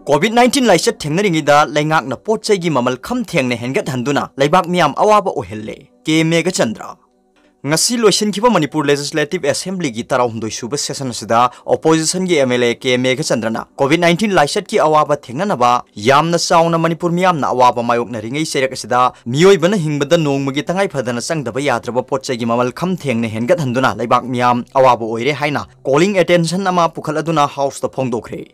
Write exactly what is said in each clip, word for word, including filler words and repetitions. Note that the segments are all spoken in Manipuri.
COVID nineteen ꯂꯥꯏꯆꯠ ꯊꯦꯡꯅꯔꯤꯉꯩꯗ ꯂꯩꯉꯥꯛꯅ ꯄꯣꯠ ꯆꯩꯒꯤ ꯃꯃꯜ ꯈꯝ ꯊꯦꯡꯅ ꯍꯦꯟꯒꯠꯍꯟꯗꯨꯅ ꯂꯩꯕꯥꯛ ꯃꯤꯌꯥꯝ ꯑꯋꯥꯕ ꯑꯣꯏꯍꯜꯂꯦ꯫ ꯀꯦ ꯃꯦꯘꯆꯟꯗ꯭ꯔ꯫ ꯉꯁꯤ ꯂꯣꯏꯁꯤꯟꯈꯤꯕ ꯃꯅꯤꯄꯨꯔ Legislative Assemblyꯒꯤ ꯇꯔꯥꯍꯨꯝꯗꯣꯏ ꯁꯨꯕ session ꯑꯁꯤꯗ oppositionꯒꯤ MLA ꯀꯦ ꯃꯦꯘꯆꯟꯗ꯭ꯔꯅ COVID nineteen ꯂꯥꯏꯆꯠꯀꯤ ꯑꯋꯥꯕ ꯊꯦꯡꯅꯅꯕ ꯌꯥꯝꯅ ꯆꯥꯎꯅ ꯃꯅꯤꯄꯨꯔ ꯃꯤꯌꯥꯝꯅ ꯑꯋꯥꯕ ꯃꯥꯌꯣꯛꯅꯔꯤꯉꯩ ꯆꯩꯔꯛ ꯑꯁꯤꯗ ꯃꯤꯑꯣꯏꯕꯅ ꯍꯤꯡꯕꯗ ꯅꯣꯡꯃꯒꯤ ꯇꯉꯥꯏ ꯐꯗꯅ ꯆꯪꯗꯕ ꯌꯥꯗ꯭ꯔꯕ ꯄꯣꯠ ꯆꯩꯒꯤ ꯃꯃꯜ ꯈꯝ ꯊꯦꯡꯅ ꯍꯦꯟꯒꯠꯍꯟꯗꯨꯅ ꯂꯩꯕꯥꯛ ꯃꯤꯌꯥꯝ ꯑꯋꯥꯕ ꯑꯣꯏꯔꯦ ꯍꯥꯏꯅ calling attention ꯑꯃ ꯄꯨꯈꯠꯂꯗꯨꯅ Houseꯇ ꯐꯣꯡꯗꯣꯛꯈ꯭ꯔꯦ꯫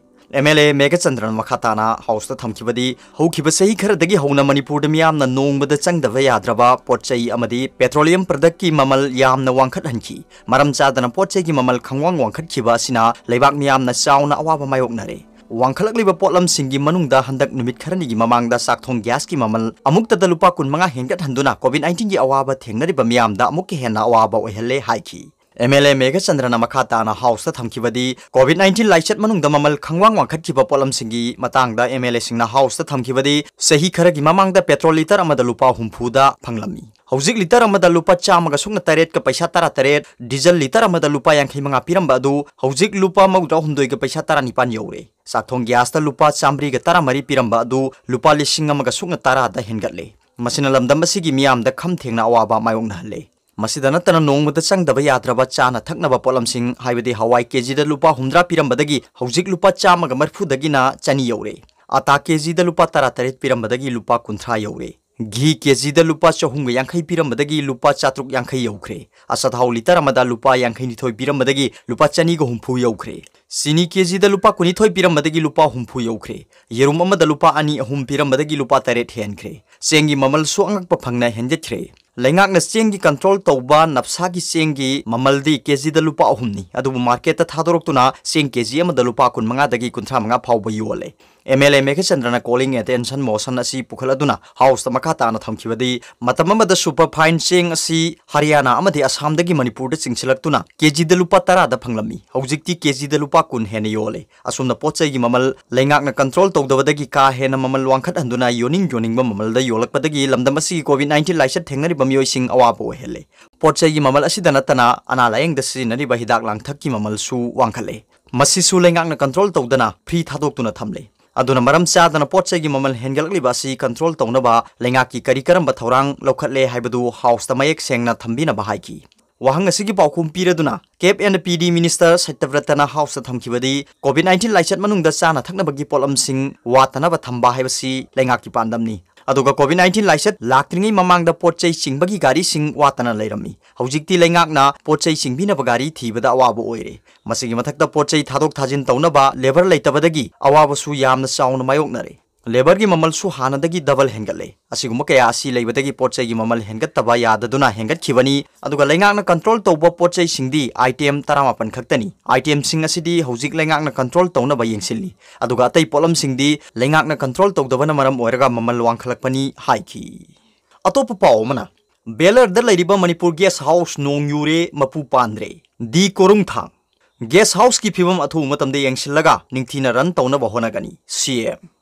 MLA ꯃꯦꯘꯆꯟꯗ꯭ꯔꯅ ꯃꯈꯥ ꯇꯥꯅ Houseꯇ ꯊꯝꯈꯤꯕꯗꯤ, ꯍꯧꯈꯤꯕ ꯆꯍꯤ ꯈꯔꯗꯒꯤ ꯍꯧꯅ ꯃꯅꯤꯄꯨꯔꯗ ꯃꯤꯌꯥꯝꯅ ꯅꯣꯡꯃꯗ ꯆꯪꯗꯕ ꯌꯥꯗ꯭ꯔꯕ ꯄꯣꯠ ꯆꯩ ꯑꯃꯗꯤ petroleum productꯀꯤ ꯃꯃꯜ ꯌꯥꯝꯅ ꯋꯥꯡꯈꯠꯍꯟꯈꯤ꯫ ꯃꯔꯝ ꯆꯥꯗꯅ ꯄꯣꯠ ꯆꯩꯒꯤ ꯃꯃꯜ ꯈꯪꯋꯥꯡ ꯋꯥꯡꯈꯠꯈꯤꯕ ꯑꯁꯤꯅ ꯂꯩꯕꯥꯛ ꯃꯤꯌꯥꯝꯅ ꯆꯥꯎꯅ ꯑꯋꯥꯕ ꯃꯥꯌꯣꯛꯅꯔꯦ꯫ ꯋꯥꯡꯈꯠꯂꯛꯂꯤꯕ ꯄꯣꯠꯂꯝꯁꯤꯡꯒꯤ ꯃꯅꯨꯡꯗ ꯍꯟꯗꯛ ꯅꯨꯃꯤꯠ ꯈꯔꯅꯤꯒꯤ ꯃꯃꯥꯡꯗ ꯆꯥꯛꯊꯣꯡ gasꯀꯤ ꯃꯃꯜ ꯑꯃꯨꯛꯇꯗ ꯂꯨꯄꯥ ꯀꯨꯟꯃꯉꯥ ꯍꯦꯟꯒꯠꯍꯟꯗꯨꯅ COVID nineteen ꯑꯋꯥꯕ ꯊꯦꯡꯅꯔꯤꯕ ꯃꯤꯌꯥꯝꯗ ꯑꯃꯨꯛꯀ ꯍꯦꯟꯅ ꯑꯋꯥꯕ ꯑꯣꯏꯍꯜꯂꯦ ꯍꯥꯏꯈꯤ꯫ MLA ꯃꯦꯘꯆꯟꯗ꯭ꯔꯅ ꯃꯈꯥ ꯇꯥꯅ Houseꯇ ꯊꯝꯈꯤꯕꯗꯤ, COVID nineteen ꯂꯥꯏꯆꯠ ꯃꯅꯨꯡꯗ ꯃꯃꯜ ꯈꯪꯋꯥꯡ ꯋꯥꯡꯈꯠꯈꯤꯕ ꯄꯣꯠꯂꯝꯁꯤꯡꯒꯤ ꯃꯇꯥꯡꯗ MLAꯁꯤꯡꯅ Houseꯇ ꯊꯝꯈꯤꯕꯗꯤ, ꯆꯍꯤ ꯈꯔꯒꯤ ꯃꯃꯥꯡꯗ petrol litre ꯑꯃꯗ ꯂꯨꯄꯥ ꯍꯨꯝꯐꯨꯗ ꯐꯪꯂꯝꯃꯤ꯫ ꯍꯧꯖꯤꯛ litre ꯑꯃꯗ ꯂꯨꯄꯥ ꯆꯥꯝꯃꯒ ꯁꯨꯞꯅ ꯇꯔꯦꯠꯀ ꯄꯩꯁꯥ ꯇꯔꯥꯇꯔꯦꯠ, diesel litre ꯑꯃꯗ ꯂꯨꯄꯥ ꯌꯥꯡꯈꯩ ꯃꯉꯥ ꯄꯤꯔꯝꯕ ꯑꯗꯨ ꯍꯧꯖꯤꯛ ꯂꯨꯄꯥ ꯃꯧꯗ꯭ꯔꯥ ꯍꯨꯝꯗꯣꯏꯒ ꯄꯩꯁꯥ ꯇꯔꯥꯅꯤꯄꯥꯟ ꯌꯧꯔꯦ꯫ ꯆꯥꯛꯊꯣꯡ gasꯇ ꯂꯨꯄꯥ ꯆꯥꯝꯃꯔꯤꯒ ꯇꯔꯥꯃꯔꯤ ꯄꯤꯔꯝꯕ ꯑꯗꯨ ꯂꯨꯄꯥ ꯂꯤꯁꯤꯡ ꯑꯃꯒ ꯁꯨꯞꯅ ꯇꯔꯥꯗ ꯍꯦꯟꯒꯠꯂꯦ꯫ ꯃꯁꯤꯅ ꯂꯝꯗꯝ ꯑꯁꯤꯒꯤ ꯃꯤꯌꯥꯝꯗ ꯈꯝ ꯊꯦꯡꯅ ꯑꯋꯥꯕ ꯃꯥꯌꯣꯛꯅꯍꯜꯂꯦ꯫ ꯃꯁꯤꯗ ꯅꯠꯇꯅ ꯅꯣꯡꯃꯗ ꯆꯪꯗꯕ ꯌꯥꯗ꯭ꯔꯕ ꯆꯥꯅ ꯊꯛꯅꯕ ꯄꯣꯠꯂꯝꯁꯤꯡ, ꯍꯥꯏꯕꯗꯤ ꯍꯋꯥꯏ ꯀꯦꯖꯤꯗ ꯂꯨꯄꯥ ꯍꯨꯝꯗ꯭ꯔꯥ ꯄꯤꯔꯝꯕꯗꯒꯤ ꯍꯧꯖꯤꯛ ꯂꯨꯄꯥ ꯆꯥꯝꯃꯒ ꯃꯔꯤꯐꯨꯗꯒꯤꯅ ꯆꯅꯤ ꯌꯧꯔꯦ꯫ ꯑꯥꯇꯥ ꯀꯦꯖꯤꯗ ꯂꯨꯄꯥ ꯇꯔꯥꯇꯔꯦꯠ ꯄꯤꯔꯝꯕꯗꯒꯤ ꯂꯨꯄꯥ ꯀꯨꯟꯊ꯭ꯔꯥ ꯌꯧꯔꯦ꯫ ꯘꯤ ꯀꯦꯖꯤꯗ ꯂꯨꯄꯥ ꯆꯍꯨꯝꯒ ꯌꯥꯡꯈꯩ ꯄꯤꯔꯝꯕꯗꯒꯤ ꯂꯨꯄꯥ ꯆꯥꯇ꯭ꯔꯨꯛ ꯌꯥꯡꯈꯩ ꯌꯧꯈ꯭ꯔꯦ꯫ ꯑꯆꯥꯊꯥꯎ litre ꯑꯃꯗ ꯂꯨꯄꯥ ꯌꯥꯡꯈꯩꯅꯤꯊꯣꯏ ꯄꯤꯔꯝꯕꯗꯒꯤ ꯂꯨꯄꯥ ꯆꯅꯤꯒ ꯍꯨꯝꯐꯨ ꯌꯧꯈ꯭ꯔꯦ꯫ ꯆꯤꯅꯤ ꯀꯦꯖꯤꯗ ꯂꯨꯄꯥ ꯀꯨꯟꯅꯤꯊꯣꯏ ꯄꯤꯔꯝꯕꯗꯒꯤ ꯂꯨꯄꯥ ꯍꯨꯝꯐꯨ ꯌꯧꯈ꯭ꯔꯦ꯫ ꯌꯦꯔꯨꯝ ꯑꯃꯗ ꯂꯨꯄꯥ ꯑꯅꯤ ꯑꯍꯨꯝ ꯄꯤꯔꯝꯕꯗꯒꯤ ꯂꯨꯄꯥ ꯇꯔꯦꯠ ꯍꯦꯟꯈ꯭ꯔꯦ꯫ ꯆꯦꯡꯒꯤ ꯃꯃꯜꯁꯨ ꯑꯉꯛꯄ ꯐꯪꯅ ꯍꯦꯟꯒꯠꯈ꯭ꯔꯦ꯫ ꯂꯩꯉꯥꯛꯅ ꯆꯦꯡꯒꯤ control ꯇꯧꯕ ꯅꯞꯁꯥꯒꯤ ꯆꯦꯡꯒꯤ ꯃꯃꯜꯗꯤ ꯀꯦꯖꯤꯗ ꯂꯨꯄꯥ ꯑꯍꯨꯝꯅꯤ, ꯑꯗꯨꯕꯨ marketꯇ ꯊꯥꯗꯣꯔꯛꯇꯨꯅ ꯆꯦꯡ ꯀꯦꯖꯤ ꯑꯃꯗ ꯂꯨꯄꯥ ꯀꯨꯟꯃꯉꯥꯗꯒꯤ ꯀꯨꯟꯊ꯭ꯔꯥ ꯃꯉꯥ ꯐꯥꯎꯕ ꯌꯣꯜꯂꯦ꯫ MLA ꯃꯦꯘꯆꯟꯗ꯭ꯔꯅ calling attention motion ꯑꯁꯤ ꯄꯨꯈꯠꯂꯗꯨꯅ Houseꯇ ꯃꯈꯥ ꯇꯥꯅ ꯊꯝꯈꯤꯕꯗꯤ, ꯃꯇꯝ ꯑꯃꯗ superfine ꯆꯦꯡ ꯑꯁꯤ ꯍꯔꯤꯌꯥꯅꯥ ꯑꯃꯗꯤ ꯑꯁꯥꯝꯗꯒꯤ ꯃꯅꯤꯄꯨꯔꯗ ꯆꯤꯡꯁꯤꯜꯂꯛꯇꯨꯅ ꯀꯦꯖꯤꯗ ꯂꯨꯄꯥ ꯇꯔꯥꯗ ꯐꯪꯂꯝꯃꯤ, ꯍꯧꯖꯤꯛꯇꯤ ꯀꯦꯖꯤꯗ ꯂꯨꯄꯥ ꯀꯨꯟ ꯍꯦꯟꯅ ꯌꯣꯜꯂꯦ꯫ ꯑꯁꯨꯝꯅ ꯄꯣꯠ ꯆꯩꯒꯤ ꯃꯃꯜ ꯂꯩꯉꯥꯛꯅ control ꯇꯧꯗꯕꯗꯒꯤ ꯀꯥ ꯍꯦꯟꯅ ꯃꯃꯜ ꯋꯥꯡꯈꯠꯍꯟꯗꯨꯅ ꯌꯣꯟꯅꯤꯡ ꯌꯣꯟꯅꯤꯡꯕ ꯃꯃꯜꯗ ꯌꯣꯜꯂꯛꯄꯗꯒꯤ ꯂꯝꯗꯝ ꯑꯁꯤꯒꯤ COVID nineteen ꯂꯥꯏꯆꯠ ꯊꯦꯡꯅꯔꯤꯕ ꯃꯤꯑꯣꯏꯁꯤꯡ ꯑꯋꯥꯕ ꯑꯣꯏꯍꯜꯂꯦ꯫ ꯄꯣꯠ ꯆꯩꯒꯤ ꯃꯃꯜ ꯑꯁꯤꯗ ꯅꯠꯇꯅ ꯑꯅꯥ ꯂꯥꯌꯦꯡꯗ ꯁꯤꯖꯤꯟꯅꯔꯤꯕ ꯍꯤꯗꯥꯛ ꯂꯥꯡꯊꯛꯀꯤ ꯃꯃꯜꯁꯨ ꯋꯥꯡꯈꯠꯂꯦ꯫ ꯃꯁꯤꯁꯨ ꯂꯩꯉꯥꯛꯅ control ꯇꯧꯗꯅ free ꯊꯥꯗꯣꯛꯇꯨꯅ ꯊꯝꯂꯦ꯫ ꯑꯗꯨꯅ ꯃꯔꯝ ꯆꯥꯗꯅ ꯄꯣꯠ ꯆꯩꯒꯤ ꯃꯃꯜ ꯍꯦꯟꯒꯠꯂꯛꯂꯤꯕ ꯑꯁꯤ control ꯇꯧꯅꯕ ꯂꯩꯉꯥꯛꯀꯤ ꯀꯔꯤ ꯀꯔꯝꯕ ꯊꯧꯔꯥꯡ ꯂꯧꯈꯠꯂꯦ ꯍꯥꯏꯕꯗꯨ House ꯇ ꯃꯌꯦꯛ ꯁꯦꯡꯅ ꯊꯝꯕꯤꯅꯕ ꯍꯥꯏꯈꯤ꯫ ꯋꯥꯍꯪ ꯑꯁꯤꯒꯤ ꯄꯥꯎꯈꯨꯝ ꯄꯤꯔꯗꯨꯅ Cabinet Minister ꯁꯇ꯭ꯌꯕ꯭ꯔꯇꯅ House ꯇ ꯊꯝꯈꯤꯕꯗꯤ COVID nineteen ꯂꯥꯏꯆꯠ ꯃꯅꯨꯡꯗ ꯆꯥꯅ ꯊꯛꯅꯕꯒꯤ ꯄꯣꯠꯂꯝꯁꯤꯡ ꯋꯥꯠꯇꯅꯕ ꯊꯝꯕ ꯍꯥꯏꯕꯁꯤ ꯂꯩꯉꯥꯛꯀꯤ ꯄꯥꯟꯗꯝꯅꯤ꯫ ꯑꯗꯨꯒ COVID nineteen ꯂꯥꯏꯆꯠ ꯂꯥꯛꯇ꯭ꯔꯤꯉꯩ ꯃꯃꯥꯡꯗ ꯄꯣꯠ ꯆꯩ ꯆꯤꯡꯕꯒꯤ ꯒꯥꯔꯤꯁꯤꯡ ꯋꯥꯠꯇꯅ ꯂꯩꯔꯝꯃꯤ꯫ ꯍꯧꯖꯤꯛꯇꯤ ꯂꯩꯉꯥꯛꯅ ꯄꯣꯠ ꯆꯩ ꯆꯤꯡꯕꯤꯅꯕ ꯒꯥꯔꯤ ꯊꯤꯕꯗ ꯑꯋꯥꯕ ꯑꯣꯏꯔꯦ꯫ ꯃꯁꯤꯒꯤ ꯃꯊꯛꯇ ꯄꯣꯠ ꯆꯩ ꯊꯥꯗꯣꯛ ꯊꯥꯖꯤꯟ ꯇꯧꯅꯕ labour ꯂꯩꯇꯕꯗꯒꯤ ꯑꯋꯥꯕꯁꯨ ꯌꯥꯝꯅ ꯆꯥꯎꯅ ꯃꯥꯌꯣꯛꯅꯔꯦ꯫ Labour ꯒꯤ ꯃꯃꯜꯁꯨ ꯍꯥꯟꯅꯗꯒꯤ double ꯍꯦꯟꯒꯠꯂꯦ꯫ ꯑꯁꯤꯒꯨꯝꯕ ꯀꯌꯥ ꯑꯁꯤ ꯂꯩꯕꯗꯒꯤ ꯄꯣꯠ ꯆꯩꯒꯤ ꯃꯃꯜ ꯍꯦꯟꯒꯠꯇꯕ ꯌꯥꯗꯗꯨꯅ ꯍꯦꯟꯒꯠꯈꯤꯕꯅꯤ꯫ ꯑꯗꯨꯒ ꯂꯩꯉꯥꯛꯅ control ꯇꯧꯕ ꯄꯣꯠ ꯆꯩꯁꯤꯡꯗꯤ item ꯇꯔꯥꯃꯥꯄꯟ ꯈꯛꯇꯅꯤ꯫ Item ꯁꯤꯡ ꯑꯁꯤꯗꯤ ꯍꯧꯖꯤꯛ ꯂꯩꯉꯥꯛꯅ control ꯇꯧꯅꯕ ꯌꯦꯡꯁꯤꯜꯂꯤ꯫ ꯑꯗꯨꯒ ꯑꯇꯩ ꯄꯣꯠꯂꯝꯁꯤꯡꯗꯤ ꯂꯩꯉꯥꯛꯅ control ꯇꯧꯗꯕꯅ ꯃꯔꯝ ꯑꯣꯏꯔꯒ ꯃꯃꯜ ꯋꯥꯡꯈꯠꯂꯛꯄꯅꯤ ꯍꯥꯏꯈꯤ꯫ ꯑꯇꯣꯞꯄ ꯄꯥꯎ ꯑꯃꯅ, ꯕꯦꯂꯔꯗ ꯂꯩꯔꯤꯕ ꯃꯅꯤꯄꯨꯔ guest house ꯅꯣꯡ ꯌꯨꯔꯦ, ꯃꯄꯨ ꯄꯥꯟꯗ꯭ꯔꯦ꯫ ꯗꯤ ꯀꯣꯔꯨꯡꯊꯥꯡ꯫ Guest house ꯀꯤ ꯐꯤꯕꯝ ꯑꯊꯨꯕ ꯃꯇꯝꯗ ꯌꯦꯡꯁꯤꯜꯂꯒ ꯅꯤꯡꯊꯤꯅ run ꯇꯧꯅꯕ ꯍꯣꯠꯅꯒꯅꯤ, ꯁꯤ ꯑꯦꯝ꯫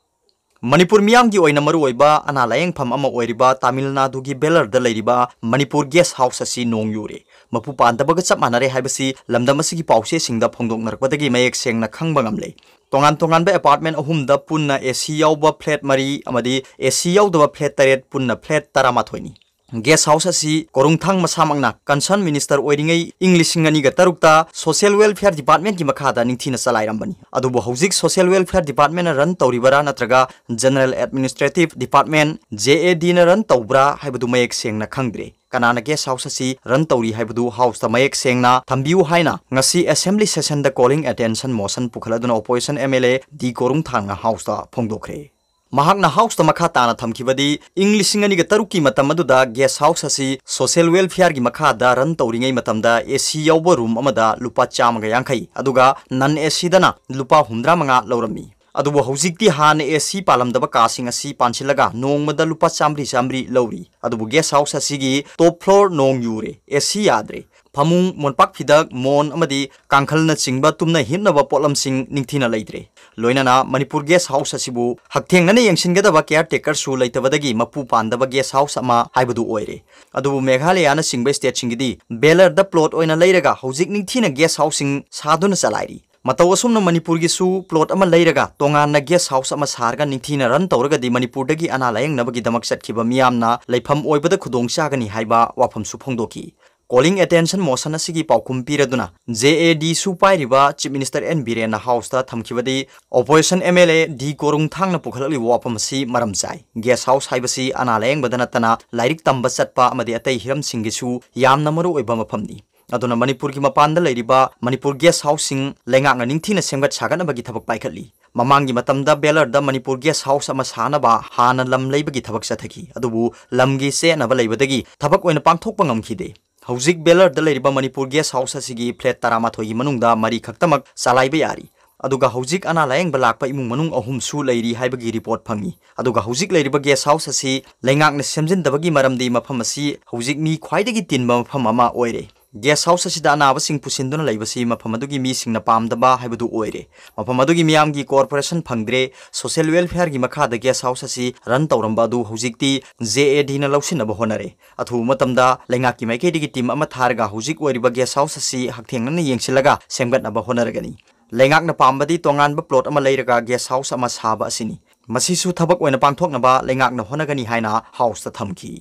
ꯃꯅꯤꯄꯨꯔ ꯃꯤꯌꯥꯝꯒꯤ ꯑꯣꯏꯅ ꯃꯔꯨꯑꯣꯏꯕ ꯑꯅꯥ ꯂꯥꯌꯦꯡꯐꯝ ꯑꯃ ꯑꯣꯏꯔꯤꯕ ꯇꯥꯃꯤꯜ ꯅꯥꯗꯨꯒꯤ ꯕꯦꯂꯔꯗ ꯂꯩꯔꯤꯕ ꯃꯅꯤꯄꯨꯔ guest house ꯑꯁꯤ ꯅꯣꯡ ꯌꯨꯔꯦ꯫ ꯃꯄꯨ ꯄꯥꯟꯗꯕꯒ ꯆꯞ ꯃꯥꯟꯅꯔꯦ ꯍꯥꯏꯕꯁꯤ ꯂꯝꯗꯝ ꯑꯁꯤꯒꯤ ꯄꯥꯎꯆꯦꯁꯤꯡꯗ ꯐꯣꯡꯗꯣꯛꯅꯔꯛꯄꯗꯒꯤ ꯃꯌꯦꯛ ꯁꯦꯡꯅ ꯈꯪꯕ ꯉꯝꯂꯦ꯫ ꯇꯣꯉꯥꯟ ꯇꯣꯉꯥꯟꯕ apartment ꯑꯍꯨꯝꯗ ꯄꯨꯟꯅ AC ꯌꯥꯎꯕ flat ꯃꯔꯤ ꯑꯃꯗꯤ AC ꯌꯥꯎꯗꯕ flat ꯇꯔꯦꯠ, ꯄꯨꯟꯅ flat ꯇꯔꯥꯃꯥꯊꯣꯏꯅꯤ꯫ Guest house ꯑꯁꯤ ꯀꯣꯔꯨꯡꯊꯥꯡ ꯃꯁꯥꯃꯛꯅ concern minister ꯑꯣꯏꯔꯤꯉꯩ ꯏꯪ ꯂꯤꯁꯤꯡ ꯑꯅꯤꯒ ꯇꯔꯨꯛꯇ Social Welfare Department ꯀꯤ ꯃꯈꯥꯗ ꯅꯤꯡꯊꯤꯅ ꯆꯂꯥꯏꯔꯝꯕꯅꯤ꯫ ꯑꯗꯨꯕꯨ ꯍꯧꯖꯤꯛ Social Welfare Department ꯅ run ꯇꯧꯔꯤꯕꯔꯥ ꯅꯠꯇ꯭ꯔꯒ General Administrative Department, JAD ꯅ run ꯇꯧꯕ꯭ꯔꯥ ꯍꯥꯏꯕꯗꯨ ꯃꯌꯦꯛ ꯁꯦꯡꯅ ꯈꯪꯗ꯭ꯔꯦ꯫ ꯀꯅꯥꯅ guest house ꯑꯁꯤ run ꯇꯧꯔꯤ ꯍꯥꯏꯕꯗꯨ House ꯇ ꯃꯌꯦꯛ ꯁꯦꯡꯅ ꯊꯝꯕꯤꯌꯨ ꯍꯥꯏꯅ ꯉꯁꯤ assembly session ꯗ calling attention motion ꯄꯨꯈꯠꯂꯗꯨꯅ opposition MLA ꯗꯤ ꯀꯣꯔꯨꯡꯊꯥꯡꯅ House ꯇ ꯐꯣꯡꯗꯣꯛꯈ꯭ꯔꯦ꯫ ꯃꯍꯥꯛꯅ House ꯇ ꯃꯈꯥ ꯇꯥꯅ ꯊꯝꯈꯤꯕꯗꯤ, ꯏꯪ ꯂꯤꯁꯤꯡ ꯑꯅꯤꯒ ꯇꯔꯨꯛꯀꯤ ꯃꯇꯝ ꯑꯗꯨꯗ guest house ꯑꯁꯤ Social Welfare ꯒꯤ ꯃꯈꯥꯗ run ꯇꯧꯔꯤꯉꯩ ꯃꯇꯝꯗ AC ꯌꯥꯎꯕ room ꯑꯃꯗ ꯂꯨꯄꯥ ꯆꯥꯝꯃꯒ ꯌꯥꯡꯈꯩ, ꯑꯗꯨꯒ non AC ꯗꯅ ꯂꯨꯄꯥ ꯍꯨꯝꯗ꯭ꯔꯥ ꯃꯉꯥ ꯂꯧꯔꯝꯃꯤ꯫ ꯑꯗꯨꯕꯨ ꯍꯧꯖꯤꯛꯇꯤ ꯍꯥꯟꯅ AC ꯄꯥꯜꯂꯝꯗꯕ ꯀꯥꯁꯤꯡ ꯑꯁꯤ ꯄꯥꯟꯁꯤꯜꯂꯒ ꯅꯣꯡꯃꯗ ꯂꯨꯄꯥ ꯆꯥꯝꯃꯔꯤ ꯆꯥꯝꯃꯔꯤ ꯂꯧꯔꯤ꯫ ꯑꯗꯨꯕꯨ guest house ꯑꯁꯤꯒꯤ top floor ꯅꯣꯡ ꯌꯨꯔꯦ, AC ꯌꯥꯗ꯭ꯔꯦ꯫ ꯐꯃꯨꯡ, ꯃꯣꯟꯄꯥꯛ ꯐꯤꯗꯛ, ꯃꯣꯟ ꯑꯃꯗꯤ ꯀꯥꯡꯈꯜꯅꯆꯤꯡꯕ ꯇꯨꯝꯅ ꯍꯤꯞꯅꯕ ꯄꯣꯠꯂꯝꯁꯤꯡ ꯅꯤꯡꯊꯤꯅ ꯂꯩꯇ꯭ꯔꯦ꯫ ꯂꯣꯏꯅꯅ ꯃꯅꯤꯄꯨꯔ guest house ꯑꯁꯤꯕꯨ ꯍꯛꯊꯦꯡꯅꯅ ꯌꯦꯡꯁꯤꯟꯒꯗꯕ caretaker ꯁꯨ ꯂꯩꯇꯕꯗꯒꯤ ꯃꯄꯨ ꯄꯥꯟꯗꯕ guest house ꯑꯃ ꯍꯥꯏꯕꯗꯨ ꯑꯣꯏꯔꯦ꯫ ꯑꯗꯨꯕꯨ ꯃꯦꯘꯥꯂꯌꯥꯅꯆꯤꯡꯕ state ꯁꯤꯡꯒꯤꯗꯤ ꯕꯦꯂꯔꯗ plot ꯑꯣꯏꯅ ꯂꯩꯔꯒ ꯍꯧꯖꯤꯛ ꯅꯤꯡꯊꯤꯅ guest house ꯁꯤꯡ ꯁꯥꯗꯨꯅ ꯆꯂꯥꯏꯔꯤ꯫ ꯃꯇꯧ ꯑꯁꯨꯝꯅ ꯃꯅꯤꯄꯨꯔꯒꯤꯁꯨ ꯄ꯭ꯂꯣꯠ ꯑꯃ ꯂꯩꯔꯒ ꯇꯣꯉꯥꯟꯅ ꯒꯦꯁ ꯍꯥꯎꯁ ꯑꯃ ꯁꯥꯔꯒ ꯅꯤꯡꯊꯤꯅ ꯔꯟ ꯇꯧꯔꯒꯗꯤ ꯃꯅꯤꯄꯨꯔꯗꯒꯤ ꯑꯅꯥ ꯂꯥꯌꯦꯡꯅꯕꯒꯤꯗꯃꯛ ꯆꯠꯈꯤꯕ ꯃꯤꯌꯥꯝꯅ ꯂꯩꯐꯝ ꯑꯣꯏꯕꯗ ꯈꯨꯗꯣꯡ ꯆꯥꯒꯅꯤ ꯍꯥꯏꯕ ꯋꯥꯐꯝꯁꯨ ꯐꯣꯡꯗꯣꯛꯈꯤ꯫ Calling attention motion ꯑꯁꯤꯒꯤ ꯄꯥꯎꯈꯨꯝ ꯄꯤꯔꯗꯨꯅ J A D ꯁꯨ ꯄꯥꯏꯔꯤꯕ Chief Minister N ꯕꯤꯔꯦꯟꯅ ꯍꯥꯎꯁꯇ ꯊꯝꯈꯤꯕꯗꯤ opposition M L A D ꯀꯣꯔꯨꯡꯊꯥꯡꯅ ꯄꯨꯈꯠꯂꯛꯂꯤꯕ ꯋꯥꯐꯝ ꯑꯁꯤ ꯃꯔꯝ ꯆꯥꯏ꯫ ꯒꯦꯁ ꯍꯥꯎꯁ ꯍꯥꯏꯕꯁꯤ ꯑꯅꯥ ꯂꯥꯌꯦꯡꯕꯗ ꯅꯠꯇꯅ ꯂꯥꯏꯔꯤꯛ ꯇꯝꯕ ꯆꯠꯄ ꯑꯃꯗꯤ ꯑꯇꯩ ꯍꯤꯔꯝꯁꯤꯡꯒꯤꯁꯨ ꯌꯥꯝꯅ ꯃꯔꯨ ꯑꯣꯏꯕ ꯃꯐꯝꯅꯤ꯫ ꯑꯗꯨꯅ ꯃꯅꯤꯄꯨꯔꯒꯤ ꯃꯄꯥꯟꯗ ꯂꯩꯔꯤꯕ ꯃꯅꯤꯄꯨꯔ ꯒꯦꯁ ꯍꯥꯎꯁꯁꯤꯡ ꯂꯩꯉꯥꯛꯅ ꯅꯤꯡꯊꯤꯅ ꯁꯦꯝꯒꯠ ꯁꯥꯒꯠꯅꯕꯒꯤ ꯊꯕꯛ ꯄꯥꯏꯈꯠꯂꯤ꯫ ꯃꯃꯥꯡꯒꯤ ꯃꯇꯝꯗ ꯕꯦꯂꯔꯗ ꯃꯅꯤꯄꯨꯔ ꯒꯦꯁ ꯍꯥꯎꯁ ꯑꯃ ꯁꯥꯅꯕ ꯍꯥꯟꯅ ꯂꯝ ꯂꯩꯕꯒꯤ ꯊꯕꯛ ꯆꯠꯊꯈꯤ, ꯑꯗꯨꯕꯨ ꯂꯝꯒꯤ ꯆꯦꯠꯅꯕ ꯂꯩꯕꯗꯒꯤ ꯊꯕꯛ ꯑꯣꯏꯅ ꯄꯥꯡꯊꯣꯛꯄ ꯉꯝꯈꯤꯗꯦ꯫ ꯍꯧꯖꯤꯛ ꯕꯦꯂꯔꯗ ꯂꯩꯔꯤꯕ ꯃꯅꯤꯄꯨꯔ ꯒꯦꯁ ꯍꯥꯎꯁ ꯑꯁꯤꯒꯤ ꯐ꯭ꯂꯦꯠ ꯇꯔꯥꯃꯥꯊꯣꯏꯒꯤ ꯃꯅꯨꯡꯗ ꯃꯔꯤ ꯈꯛꯇꯃꯛ ꯆꯂꯥꯏꯕ ꯌꯥꯔꯤ꯫ ꯑꯗꯨꯒ ꯍꯧꯖꯤꯛ ꯑꯅꯥ ꯂꯥꯌꯦꯡꯕ ꯂꯥꯛꯄ ꯏꯃꯨꯡ ꯃꯅꯨꯡ ꯑꯍꯨꯝꯁꯨ ꯂꯩꯔꯤ ꯍꯥꯏꯕꯒꯤ ꯔꯤꯄꯣꯔꯠ ꯐꯪꯉꯤ꯫ ꯑꯗꯨꯒ ꯍꯧꯖꯤꯛ ꯂꯩꯔꯤꯕ ꯒꯦꯁ ꯍꯥꯎꯁ ꯑꯁꯤ ꯂꯩꯉꯥꯛꯅ ꯁꯦꯝꯖꯤꯟꯗꯕꯒꯤ ꯃꯔꯝꯗꯤ ꯃꯐꯝ ꯑꯁꯤ ꯍꯧꯖꯤꯛ ꯃꯤ ꯈ꯭ꯋꯥꯏꯗꯒꯤ ꯇꯤꯟꯕ ꯃꯐꯝ ꯑꯃ ꯑꯣꯏꯔꯦ꯫ ꯒꯦꯁ ꯍꯥꯎꯁ ꯑꯁꯤꯗ ꯑꯅꯥꯕꯁꯤꯡ ꯄꯨꯁꯤꯟꯗꯨꯅ ꯂꯩꯕꯁꯤ ꯃꯐꯝ ꯑꯗꯨꯒꯤ ꯃꯤꯁꯤꯡꯅ ꯄꯥꯝꯗꯕ ꯍꯥꯏꯕꯗꯨ ꯑꯣꯏꯔꯦ꯫ ꯃꯐꯝ ꯑꯗꯨꯒꯤ ꯃꯤꯌꯥꯝꯒꯤ ꯀꯣꯔꯄꯣꯔꯦꯁꯟ ꯐꯪꯗ꯭ꯔꯦ꯫ ꯁꯣꯁꯤꯌꯦꯜ ꯋꯦꯜꯐꯤꯌꯔꯒꯤ ꯃꯈꯥꯗ ꯒꯦꯁ ꯍꯥꯎꯁ ꯑꯁꯤ ꯔꯟ ꯇꯧꯔꯝꯕ ꯑꯗꯨ ꯍꯧꯖꯤꯛꯇꯤ J A Dꯅ ꯂꯧꯁꯤꯟꯅꯕ ꯍꯣꯠꯅꯔꯦ꯫ ꯑꯊꯨꯕ ꯃꯇꯝꯗ ꯂꯩꯉꯥꯛꯀꯤ ꯃꯥꯏꯀꯩꯗꯒꯤ ꯇꯤꯝ ꯑꯃ ꯊꯥꯔꯒ ꯍꯧꯖꯤꯛ ꯑꯣꯏꯔꯤꯕ ꯒꯦꯁ ꯍꯥꯎꯁ ꯑꯁꯤ ꯍꯛꯊꯦꯡꯅꯅ ꯌꯦꯡꯁꯤꯜꯂꯒ ꯁꯦꯝꯒꯠꯅꯕ ꯍꯣꯠꯅꯔꯒꯅꯤ꯫ ꯂꯩꯉꯥꯛꯅ ꯄꯥꯝꯕꯗꯤ ꯇꯣꯉꯥꯟꯕ ꯄ꯭ꯂꯣꯠ ꯑꯃ ꯂꯩꯔꯒ ꯒꯦꯁ ꯍꯥꯎꯁ ꯑꯃ ꯁꯥꯕ ꯑꯁꯤꯅꯤ꯫ ꯃꯁꯤꯁꯨ ꯊꯕꯛ ꯑꯣꯏꯅ ꯄꯥꯡꯊꯣꯛꯅꯕ ꯂꯩꯉꯥꯛꯅ ꯍꯣꯠꯅꯒꯅꯤ ꯍꯥꯏꯅ ꯍꯥꯎꯁꯇ ꯊꯝꯈꯤ꯫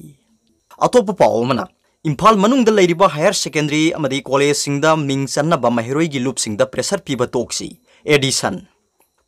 ꯑꯇꯣꯞꯄ ꯄꯥꯎ ꯑꯃꯅ, ꯏꯝꯐꯥꯜ ꯃꯅꯨꯡꯗ ꯂꯩꯔꯤꯕ ꯍꯥꯌꯔ ꯁꯦꯀꯦꯟꯗꯔꯤ ꯑꯃꯗꯤ ꯀꯣꯂꯦꯖꯁꯤꯡꯗ ꯃꯤꯡ ꯆꯟꯅꯕ ꯃꯍꯩꯔꯣꯏꯒꯤ ꯂꯨꯞꯁꯤꯡꯗ ꯄ꯭ꯔꯦꯁꯔ ꯄꯤꯕ ꯇꯣꯛꯁꯤ꯫ ꯑꯦꯗꯤꯁꯟ꯫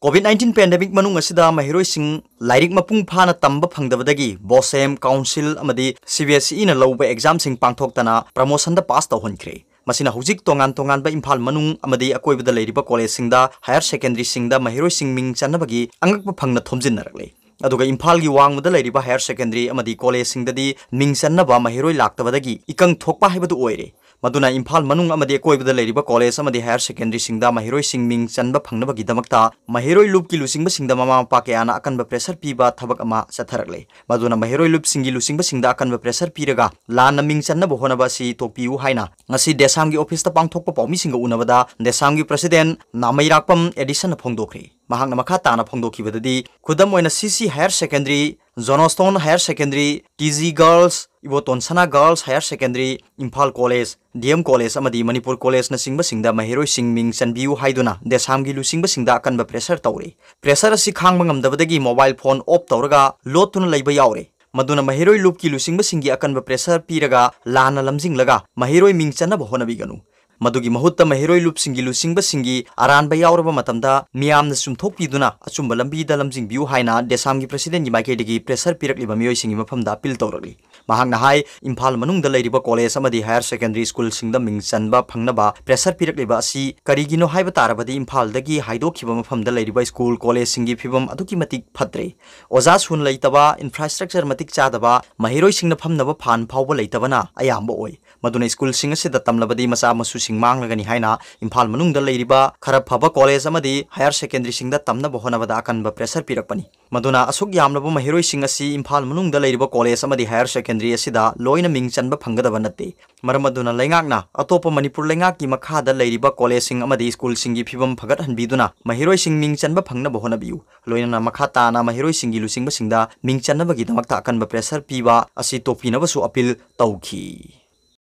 ꯀꯣꯚꯤꯗ ꯅꯥꯏꯟꯇꯤꯟ ꯄꯦꯟꯗꯦꯃꯤꯛ ꯃꯅꯨꯡ ꯑꯁꯤꯗ ꯃꯍꯩꯔꯣꯏꯁꯤꯡ ꯂꯥꯏꯔꯤꯛ ꯃꯄꯨꯡ ꯐꯥꯅ ꯇꯝꯕ ꯐꯪꯗꯕꯗꯒꯤ ꯕꯣꯁꯦꯝ, ꯀꯥꯎꯟꯁꯤꯜ ꯑꯃꯗꯤ C B S Eꯅ ꯂꯧꯕ ꯑꯦꯛꯖꯥꯝꯁꯤꯡ ꯄꯥꯡꯊꯣꯛꯇꯅ ꯄ꯭ꯔꯃꯣꯁꯟꯗ ꯄꯥꯁ ꯇꯧꯍꯟꯈ꯭ꯔꯦ꯫ ꯃꯁꯤꯅ ꯍꯧꯖꯤꯛ ꯇꯣꯉꯥꯟ ꯇꯣꯉꯥꯟꯕ ꯏꯝꯐꯥꯜ ꯃꯅꯨꯡ ꯑꯃꯗꯤ ꯑꯀꯣꯏꯕꯗ ꯂꯩꯔꯤꯕ ꯀꯣꯂꯦꯖꯁꯤꯡꯗ ꯍꯥꯌꯔ ꯁꯦꯀꯦꯟꯗꯔꯤꯁꯤꯡꯗ ꯃꯍꯩꯔꯣꯏꯁꯤꯡ ꯃꯤꯡ ꯆꯟꯅꯕꯒꯤ ꯑꯉꯛꯄ ꯐꯪꯅ ꯊꯣꯝꯖꯤꯟꯅꯔꯛꯂꯦ꯫ ꯑꯗꯨꯒ ꯏꯝꯐꯥꯜꯒꯤ ꯋꯥꯡꯃꯗ ꯂꯩꯔꯤꯕ ꯍꯥꯌꯔ ꯁꯦꯀꯦꯟꯗꯔꯤ ꯑꯃꯗꯤ ꯀꯣꯂꯦꯖꯁꯤꯡꯗꯗꯤ ꯃꯤꯡ ꯆꯟꯅꯕ ꯃꯍꯩꯔꯣꯏ ꯂꯥꯛꯇꯕꯗꯒꯤ ꯏꯀꯪ ꯊꯣꯛꯄ ꯍꯥꯏꯕꯗꯨ ꯑꯣꯏꯔꯦ꯫ ꯃꯗꯨꯅ ꯏꯝꯐꯥꯜ ꯃꯅꯨꯡ ꯑꯃꯗꯤ ꯑꯀꯣꯏꯕꯗ ꯂꯩꯔꯤꯕ ꯀꯣꯂꯦꯖ ꯑꯃꯗꯤ ꯍꯥꯌꯔ ꯁꯦꯀꯦꯟꯗꯔꯤꯁꯤꯡꯗ ꯃꯍꯩꯔꯣꯏꯁꯤꯡ ꯃꯤꯡ ꯆꯟꯕ ꯐꯪꯅꯕꯒꯤꯗꯃꯛꯇ ꯃꯍꯩꯔꯣꯏ ꯂꯨꯞꯀꯤ ꯂꯨꯆꯤꯡꯕꯁꯤꯡꯗ ꯃꯃꯥ ꯃꯄꯥ ꯀꯌꯥꯅ ꯑꯀꯟꯕ ꯄ꯭ꯔꯦꯁꯔ ꯄꯤꯕ ꯊꯕꯛ ꯑꯃ ꯆꯠꯊꯔꯛꯂꯦ꯫ ꯃꯗꯨꯅ ꯃꯍꯩꯔꯣꯏ ꯂꯨꯞꯁꯤꯡꯒꯤ ꯂꯨꯆꯤꯡꯕꯁꯤꯡꯗ ꯑꯀꯟꯕ ꯄ꯭ꯔꯦꯁꯔ ꯄꯤꯔꯒ ꯂꯥꯟꯅ ꯃꯤꯡ ꯆꯟꯅꯕ ꯍꯣꯠꯅꯕ ꯑꯁꯤ ꯇꯣꯛꯄꯤꯌꯨ ꯍꯥꯏꯅ ꯉꯁꯤ ꯗꯦꯁꯥꯝꯒꯤ ꯑꯣꯐꯤꯁꯇ ꯄꯥꯡꯊꯣꯛꯄ ꯄꯥꯎꯃꯤꯁꯤꯡꯒ ꯎꯅꯕꯗ ꯗꯦꯁꯥꯝꯒꯤ ꯄ꯭ꯔꯁꯤꯗꯦꯟ ꯅꯥꯃꯩꯔꯥꯛꯄꯝ ꯑꯦꯗꯤꯁꯟꯅ ꯐꯣꯡꯗꯣꯛꯈ꯭ꯔꯦ꯫ ꯃꯍꯥꯛꯅ ꯃꯈꯥ ꯇꯥꯅ ꯐꯣꯡꯗꯣꯛꯈꯤꯕꯗꯗꯤ, ꯈꯨꯗꯝ ꯑꯣꯏꯅ C C higher secondary Johnstone Higher Secondary, T G Girls, Ibotonsana Girls Higher Secondary, Imphal College, D M College ꯑꯃꯗꯤ ꯃꯅꯤꯄꯨꯔ Collegeꯅꯆꯤꯡꯕꯁꯤꯡꯗ ꯃꯍꯩꯔꯣꯏꯁꯤꯡ ꯃꯤꯡ ꯆꯟꯕꯤꯌꯨ ꯍꯥꯏꯗꯨꯅ DESAMꯒꯤ ꯂꯨꯆꯤꯡꯕꯁꯤꯡꯗ ꯑꯀꯟꯕ pressure ꯇꯧꯔꯦ꯫ Pressure ꯑꯁꯤ ꯈꯥꯡꯕ ꯉꯝꯗꯕꯗꯒꯤ mobile phone off ꯇꯧꯔꯒ ꯂꯣꯠꯇꯨꯅ ꯂꯩꯕ ꯌꯥꯎꯔꯦ꯫ ꯃꯗꯨꯅ ꯃꯍꯩꯔꯣꯏ ꯂꯨꯞꯀꯤ ꯂꯨꯆꯤꯡꯕꯁꯤꯡꯒꯤ ꯑꯀꯟꯕ pressure ꯄꯤꯔꯒ ꯂꯥꯟꯅ ꯂꯝꯖꯤꯡꯂꯒ ꯃꯍꯩꯔꯣꯏ ꯃꯤꯡ ꯆꯟꯅꯕ ꯍꯣꯠꯅꯕꯤꯒꯅꯨ꯫ ꯃꯗꯨꯒꯤ ꯃꯍꯨꯠꯇ ꯃꯍꯩꯔꯣꯏ ꯂꯨꯞꯁꯤꯡꯒꯤ ꯂꯨꯆꯤꯡꯕꯁꯤꯡꯒꯤ ꯑꯔꯥꯟꯕ ꯌꯥꯎꯔꯕ ꯃꯇꯝꯗ ꯃꯤꯌꯥꯝꯅ ꯆꯨꯝꯊꯣꯛꯄꯤꯗꯨꯅ ꯑꯆꯨꯝꯕ ꯂꯝꯕꯤꯗ ꯂꯝꯖꯤꯡꯕꯤꯌꯨ ꯍꯥꯏꯅ DESAMꯒꯤ Presidentꯒꯤ ꯃꯥꯏꯀꯩꯗꯒꯤ pressure ꯄꯤꯔꯛꯂꯤꯕ ꯃꯤꯑꯣꯏꯁꯤꯡꯒꯤ ꯃꯐꯝꯗ appeal ꯇꯧꯔꯛꯂꯤ꯫ ꯃꯍꯥꯛꯅ ꯍꯥꯏ, ꯏꯝꯐꯥꯜ ꯃꯅꯨꯡꯗ ꯂꯩꯔꯤꯕ college ꯑꯃꯗꯤ higher secondary schoolꯁꯤꯡꯗ ꯃꯤꯡ ꯆꯟꯕ ꯐꯪꯅꯕ pressure ꯄꯤꯔꯛꯂꯤꯕ ꯑꯁꯤ ꯀꯔꯤꯒꯤꯅꯣ ꯍꯥꯏꯕ ꯇꯥꯔꯕꯗꯤ ꯏꯝꯐꯥꯜꯗꯒꯤ ꯍꯥꯏꯗꯣꯛꯈꯤꯕ ꯃꯐꯝꯗ ꯂꯩꯔꯤꯕ school collegeꯁꯤꯡꯒꯤ ꯐꯤꯕꯝ ꯑꯗꯨꯛꯀꯤ ꯃꯇꯤꯛ ꯐꯠꯇ꯭ꯔꯦ꯫ ꯑꯣꯖꯥ ꯁꯨꯅ ꯂꯩꯇꯕ, infrastructure ꯃꯇꯤꯛ ꯆꯥꯗꯕ, ꯃꯍꯩꯔꯣꯏꯁꯤꯡꯅ ꯐꯝꯅꯕ ꯐꯥꯟ ꯐꯥꯎꯕ ꯂꯩꯇꯕꯅ ꯑꯌꯥꯝꯕ ꯑꯣꯏ꯫ ꯃꯗꯨꯅ schoolꯁꯤꯡ ꯑꯁꯤꯗ ꯇꯝꯂꯕꯗꯤ ꯃꯆꯥ ꯃꯁꯨꯁꯤꯡ ꯃꯥꯡꯂꯒꯅꯤ ꯍꯥꯏꯅ ꯏꯝꯐꯥꯜ ꯃꯅꯨꯡꯗ ꯂꯩꯔꯤꯕ ꯈꯔ ꯐꯕ college ꯑꯃꯗꯤ higher secondaryꯁꯤꯡꯗ ꯇꯝꯅꯕ ꯍꯣꯠꯅꯕꯗ ꯑꯀꯟꯕ pressure ꯄꯤꯔꯛꯄꯅꯤ꯫ ꯃꯗꯨꯅ ꯑꯁꯨꯛ ꯌꯥꯝꯂꯕ ꯃꯍꯩꯔꯣꯏꯁꯤꯡ ꯑꯁꯤ ꯏꯝꯐꯥꯜ ꯃꯅꯨꯡꯗ ꯂꯩꯔꯤꯕ college ꯑꯃꯗꯤ higher secondary ꯑꯁꯤꯗ ꯂꯣꯏꯅ ꯃꯤꯡ ꯆꯟꯕ ꯐꯪꯒꯗꯕ ꯅꯠꯇꯦ꯫ ꯃꯔꯝ ꯑꯗꯨꯅ ꯂꯩꯉꯥꯛꯅ ꯑꯇꯣꯞꯄ ꯃꯅꯤꯄꯨꯔ ꯂꯩꯉꯥꯛꯀꯤ ꯃꯈꯥꯗ ꯂꯩꯔꯤꯕ collegeꯁꯤꯡ ꯑꯃꯗꯤ schoolꯁꯤꯡꯒꯤ ꯐꯤꯕꯝ ꯐꯒꯠꯍꯟꯕꯤꯗꯨꯅ ꯃꯍꯩꯔꯣꯏꯁꯤꯡ ꯃꯤꯡ ꯆꯟꯕ ꯐꯪꯅꯕ ꯍꯣꯠꯅꯕꯤꯌꯨ꯫ ꯂꯣꯏꯅꯅ ꯃꯈꯥ ꯇꯥꯅ ꯃꯍꯩꯔꯣꯏꯁꯤꯡꯒꯤ ꯂꯨꯆꯤꯡꯕꯁꯤꯡꯗ ꯃꯤꯡ ꯆꯟꯅꯕꯒꯤꯗꯃꯛꯇ ꯑꯀꯟꯕ pressure ꯄꯤꯕ ꯑꯁꯤ ꯇꯣꯛꯄꯤꯅꯕꯁꯨ appeal ꯇꯧꯈꯤ꯫